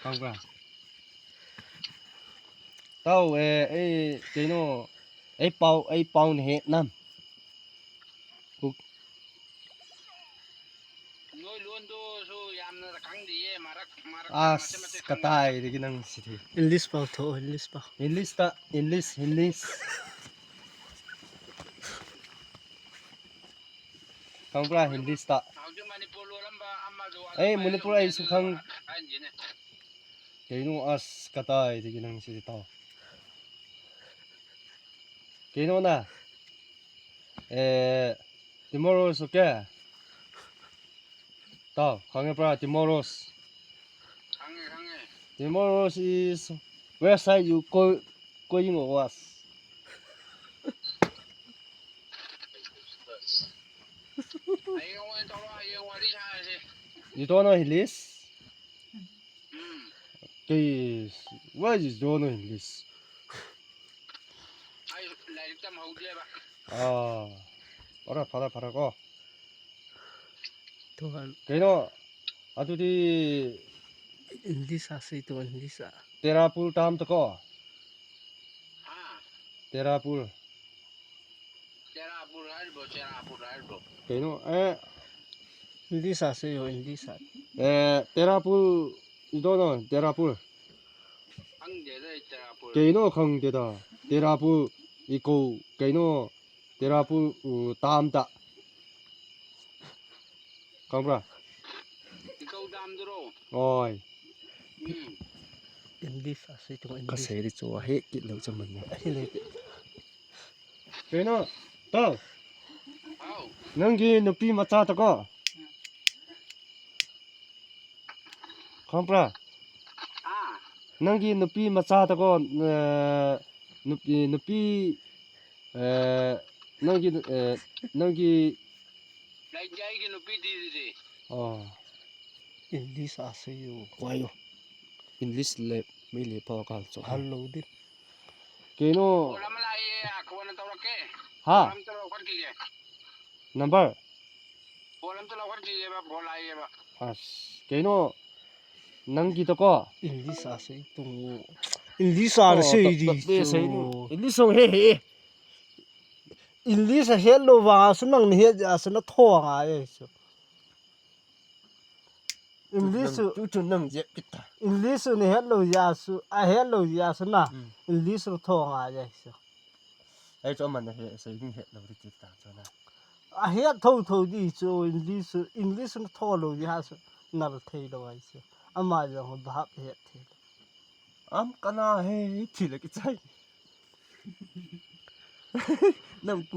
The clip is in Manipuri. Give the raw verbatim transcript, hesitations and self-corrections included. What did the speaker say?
ꯈꯪꯕ꯭ꯔꯥ? ꯇꯥꯎ, ꯑꯦ, ꯑꯩ ꯀꯩꯅꯣ, ꯑꯩ ꯄꯥꯎ, ꯑꯩ ꯄꯥꯎꯅ ꯍꯦꯛ ꯅꯝ꯫ ꯀꯨꯛ-, ꯅꯣꯏ ꯂꯣꯟꯗꯨꯁꯨ ꯌꯥꯝꯅ ꯈꯪꯗꯤꯌꯦ, ꯃꯔꯛ, ꯃꯔꯛ, ꯑꯁ, ꯃꯆꯦꯠ, ꯃꯆꯦꯠ ꯈꯪꯉꯦ꯫ ꯀꯗꯥꯏꯗꯒꯤ ꯅꯪ ꯁꯤꯗꯤ? English ꯄꯥꯎ ꯊꯣꯛꯑꯣ, English ꯄꯥꯎ꯫ English ꯇ, English, English꯫ ꯈꯪꯕ꯭ꯔꯥ, English ꯇ? ꯍꯧꯖꯤꯛ ꯃꯅꯤꯄꯨꯔ ꯂꯣꯜꯂꯝꯕ ꯑꯃꯗꯣ ꯑꯗꯨ ꯑꯩ ꯃꯅꯤꯄꯨꯔ ꯑꯩꯁꯨ ꯈꯪ-, ꯍꯥꯏꯅꯤꯅꯦ꯫ ꯀꯩꯅꯣ, ꯑꯁ, ꯀꯗꯥꯏꯗꯒꯤ ꯅꯪ ꯁꯤꯗꯤ ꯇꯥꯎ꯫ ꯀꯩꯅꯣꯅ, ꯑꯦ, Timorous, okay? ꯇꯥꯎ, ꯈꯪꯉꯕ꯭ꯔꯥ? Timorous꯫ ꯈꯪꯉꯦ, ꯈꯪꯉꯦ꯫ Timorous is where side you go-, going was? ꯍꯌꯦꯡ ꯑꯣꯏꯅ ꯇꯧꯔꯣ, ꯍꯌꯦꯡ ꯋꯥꯔꯤ ꯁꯥꯔꯁꯦ꯫ You don't know English? ꯎꯝ꯫ ꯀꯩ, why you don't know English? ꯑꯩ ꯂꯥꯏꯔꯤꯛ ꯇꯝꯍꯧꯗꯦꯕ꯫ ꯑꯥ, ꯐꯔꯦ, ꯐꯔꯦ, ꯐꯔꯦ ꯀꯣ꯫ ꯇꯣꯉꯥꯟ꯫ ꯀꯩꯅꯣ, ꯑꯗꯨꯗꯤ English ꯁꯥꯁꯤ, ꯇꯣꯉꯥꯟ English ꯁꯥ꯫ ꯇꯦꯔꯥꯄꯨꯔ ꯇꯥꯝ ꯇꯀꯣ? ꯍꯥ? ꯇꯦꯔꯥꯄꯨꯔ꯫ ꯆꯦꯔꯥꯄꯨꯔ ꯍꯥꯏꯔꯤꯕꯣ, ꯆꯦꯔꯥꯄꯨꯔ ꯍꯥꯏꯔꯤꯕꯣ? ꯀꯩꯅꯣ, ꯑꯦ꯫ English ꯁꯥꯁꯤ, ꯌꯣ, English ꯁꯥ꯫ ꯑꯦ, ꯇꯦꯔꯥꯄꯨꯔ, you don't know, ꯇꯦꯔꯥꯄꯨꯔ? ꯈꯪꯗꯦꯗ ꯑꯩ ꯇꯦꯔꯥꯄꯨꯔ꯫ ꯀꯩꯅꯣ ꯈꯪꯗꯦꯗ? ꯇꯦꯔꯥꯄꯨꯔ, ꯏꯀꯣ, ꯀꯩꯅꯣ, ꯇꯦꯔꯥꯄꯨꯔ, ꯎ, ꯇꯥꯝꯇ꯫ ꯈꯪꯕ꯭ꯔꯥ? ꯏꯀꯧ ꯗꯥꯝꯗꯨꯔꯣ? ꯍꯣꯏ꯫ ꯎꯝ꯫ English ꯁꯥꯁꯤ ꯇꯨ English꯫ ꯀꯁꯩꯗꯤ ꯆꯣ ꯍꯦꯛ ꯀꯤꯠꯂꯧ ꯆꯃꯟꯅ꯫ ꯑꯁꯤ ꯂꯩ꯫ ꯀꯩꯅꯣ, ꯇꯥꯎ꯫ ꯍꯥꯎ꯫ ꯅꯪꯒꯤ ꯅꯨꯄꯤ ꯃꯆꯥꯗꯀꯣ꯫ ꯈꯪꯕ꯭ꯔꯥ? ꯑꯥ꯫ ꯅꯪꯒꯤ ꯅꯨꯄꯤ ꯃꯆꯥꯗꯀꯣ, ꯑ, ꯅꯨꯄꯤ, ꯅꯨꯄꯤ, ꯑ, ꯅꯪꯒꯤ, ꯑ, ꯅꯪꯒꯤ ꯂꯩꯇꯦ, ꯑꯩꯒꯤ ꯅꯨꯄꯤ ꯊꯤꯗ꯭ꯔꯤ꯫ ꯑꯣ꯫ English ꯁꯥꯁꯤ ꯌꯣ꯫ ꯋꯥꯌꯣ꯫ English ꯂꯦ, ꯃꯤ ꯂꯦ ꯄꯥꯎ ꯀꯥꯜ ꯆꯣ꯫ ꯍꯜꯂꯣꯗꯤ꯫ ꯀꯩꯅꯣ? ꯐꯣꯟ ꯑꯃ ꯂꯥꯛꯑꯦ, ꯀꯣꯟꯅ ꯇꯧꯔꯛꯀꯦ꯫ ꯍꯥ? ꯐꯣꯟ ꯑꯝꯇ ꯂꯧꯈꯠꯈꯤꯒꯦ꯫ Number? ꯐꯣꯟ ꯑꯝꯇ ꯂꯧꯈꯠꯈꯤꯒꯦꯕ, ꯐꯣꯟ ꯂꯥꯛꯑꯦꯕ꯫ ꯑꯁ, ꯀꯩꯅꯣ? ꯅꯪꯒꯤꯗꯣꯀꯣ꯫ English ꯑꯁꯦ ꯏꯇꯨꯡ꯫ English ꯑꯅ ꯁꯦ ꯏꯗꯤ꯫ English ꯁꯣꯡ ꯍꯦ ꯍꯦ꯫ English ꯍꯦꯠꯂꯣ ꯋꯥꯁꯨ ꯅꯪꯅ ꯍꯦꯠ ꯑꯁꯅ ꯊꯣꯡꯉꯥꯏ ꯑꯩꯁꯨ꯫ English ꯇꯨ ꯇꯨ ꯅꯪ ꯖꯦꯞ ꯀꯤꯇ꯫ English ꯅ ꯍꯦꯠꯂꯣ ꯌꯥꯁꯨ ꯑ ꯍꯦꯠꯂꯣ ꯌꯥꯁꯨꯅ꯫ English ꯅ ꯊꯣꯡꯉꯥꯏ ꯑꯩꯁꯨ꯫ ꯑꯩꯁꯨ ꯑꯃꯅ ꯍꯦ ꯁꯦ ꯏꯗꯤ ꯍꯦꯠꯂꯣ ꯔꯤꯇꯤꯛ ꯇꯥ ꯆꯣꯅ꯫ ꯑꯍꯦꯠ ꯊꯧ ꯊꯧꯗꯤ ꯆꯣ English English ꯅ ꯊꯣꯛꯂꯣ ꯌꯥꯁꯨ ꯅꯜ ꯊꯩꯗꯣ ꯑꯩꯁꯨ꯫ ꯑꯃ ꯌꯥ ꯍꯣ ꯚꯥꯞ ꯍꯦꯠ ꯊꯩꯗꯣ꯫ ꯑꯝ ꯀꯅꯥ ꯍꯦ ꯊꯤꯂ ꯀꯤꯆꯥꯏ꯫ ꯅꯪ ꯀꯨ